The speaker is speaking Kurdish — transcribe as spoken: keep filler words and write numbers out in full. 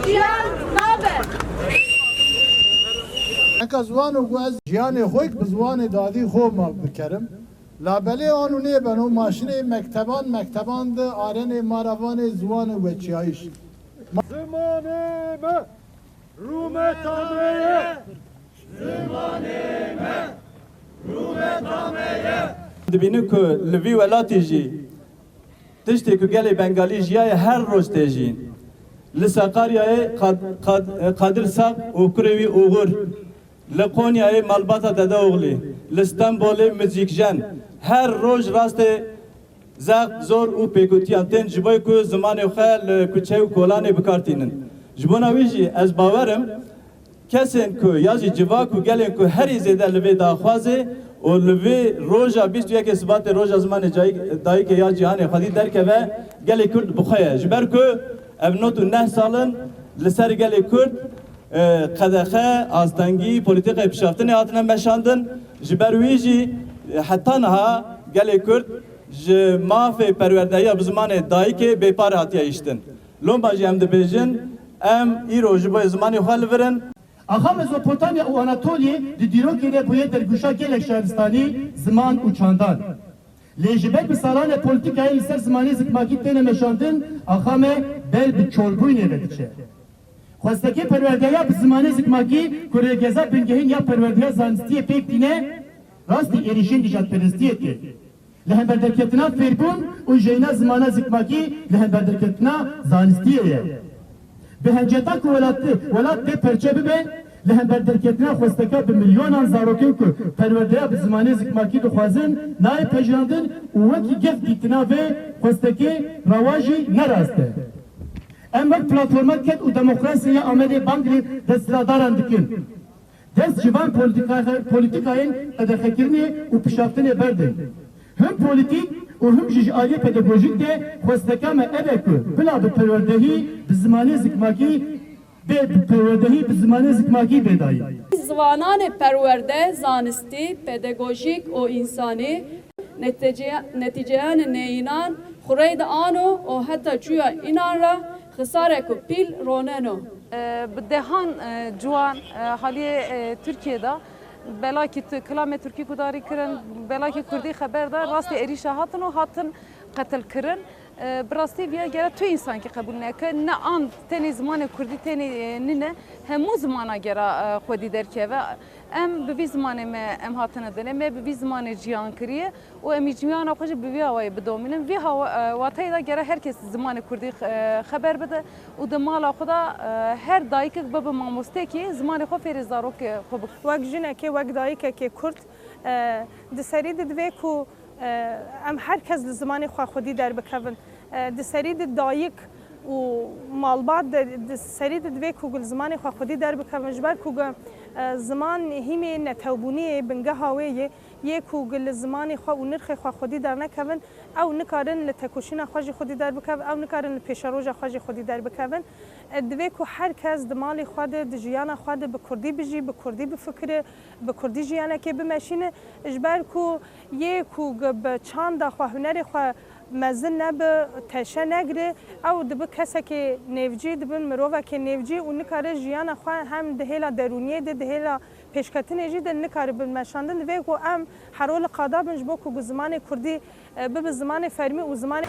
Jiyan nabe. Eka ziwano ku ez jiyanê xwe bi ziwanê dadî xwe mav bikerim. Labelê an û nêbeno maşinê mekteban, mekteban di arenê maravanê ziwan û weçiyayîş. Zimanê me, rûmeta me ye. Dibînin ku li vî welatî jî tiştê ku gelê Bengalî jiyaye her roj tê jîn. Li Sakaryayê Kad-, Kad-, Kadir Sak û kurê wî Oxur, li Konyayê malbata Dedeoxlî, li Stenbolê Mizîkjen, her roj rastê zext, zor û pêkutiyan tên ji bo ku zimanê xwe li kuçe û kolanê bi kar tînin. Ji bona wî jî ez bawer im, kesên ku ya jî civak û gelên ku herî zêde li vê daxwazê û li vê roja bîst û yekê Sibatê roja zimanê cayîk-, dayikê ya cîhanê xwedî derkeve, gelê Kurd bi xwe ye. Ji ber ku ev nod û neh sal in li ser gelê Kurd, e, qedexe, astengî, polîtîkayê pişaftinê hatine meşandin. Ji ber wî jî, e, heta niha gelê Kurd ji mafê perwerdehiya bi zimanê dayikê bêpar hatiye hiştin. Loma jî em dibêjin, em îro ji bo zimanê xwe li vir in. Axa Mezopotamya û Anatoliyê di dîrokê de bûye dergûşa gelek şaristanî, ziman û çandan. Lê ji ber bi salan e polîtîkayên li ser zimanê zikmakî têne meşandin, axa me ber bi çolbûyînê ve diçe. Xwestekê perwerdeya bi zimanê zikmakî ku rêgeza bingehîn ya perwerdeya zanistiyê pêk tîne, rastî êrîşên nijadperestiyê tê. Li hember derketina fêrbûn û jeyna zimana zikmakî li hember derketina zanistiyê ye. Bi henceta ku welat, welat tê perçe bibe, li hember derketina xwesteka bi milyonan zarokên ku perwerdeya bi zimanê zikmakî dixwazin, nayê pejirandin û wekî gef dîtina vê xwestekê rewa jî ne rast e. Em wek platforma Ked û Demokrasiyê ya Amedê bang li desthilatdaran dikin. Dest ji van polîtîka-, polîtîkayên qedexekirinê û pişaftinê berdin. Him polîtîk û him jî ji aliyê pedagojîk de xwesteka me ev e ku bila bi perwerdehî bi zimanê zikmakî bê, bi perwerdehî bi zimanê zikmakî bê dayîn. Ziwananê perwerde, zanistî, pedagojîk û însanî netîce-, netîceyanê neyînan xureyde ano û heta çûya înan re xisareko pîl roneno. E, bi dehan, e, ciwan, e, haliyê, e, Tirkiyê de belakî tu-, kilamê Tirkî gudarî kirin, belakî Kurdî xeber de rastê êrîşa hatin û hatin qetil kirin. E, bi rastî viya gera tu însankî qebûl neke. Ne an tenê zimanê Kurdî tenê, e, nîne, hemû zimana gera, e, xwedî derkeve. Em bi vî zimanê me em hatine dinê, me bi vî zimanê jiyan kiriye û em ê jiyana xwe jî bi vî awayî bidomînin. Vî hawa-, e, wateyê de gere her kes zimanê Kurdî, e, xeber bide û di mala xwe de, e, her dayikek bibe mamostekî zimanê xwe fêrê zarokê xwe bike. Wek jinekê, wek dayikekê Kurd, e, di serî de divê ku, e, em her kes li zimanê xwe xwedî derbikevin. E, di serî de dayik û malbat de, di serî de divê ku li zimanê xwe xwedî derbikevin, ji ber ku, e, ziman hîmê netewbûniyê, bingeha wê yê, yê ku li zimanê xwe û nirxê xwe xwedî dernekevin, ew nikarin li tekoşîna xwe jî xwedî derbikevin, ew nikarin li pêşeroja xwe jî xwedî derbikevin. E, divê ku her kes di malê xwe de, di jiyana xwe de bi Kurdî bijî, bi Kurdî bifikire, bi Kurdî jiyanekê bimeşîne, ji ber ku yê ku bi çanda xwe, hunerê xwe mezin nebe, teşe negire, ew dibe kesekê nêvcî, dibe mirovekê nêvcî û nikare jiyana xwe hem di hêla derûniyê de, di hêla pêşketinê jî de nikare bin meşandin. Divê ku em hero li qada bin ji bo ku zimanê Kurdî, e, bibe zimanê fermî û zimanê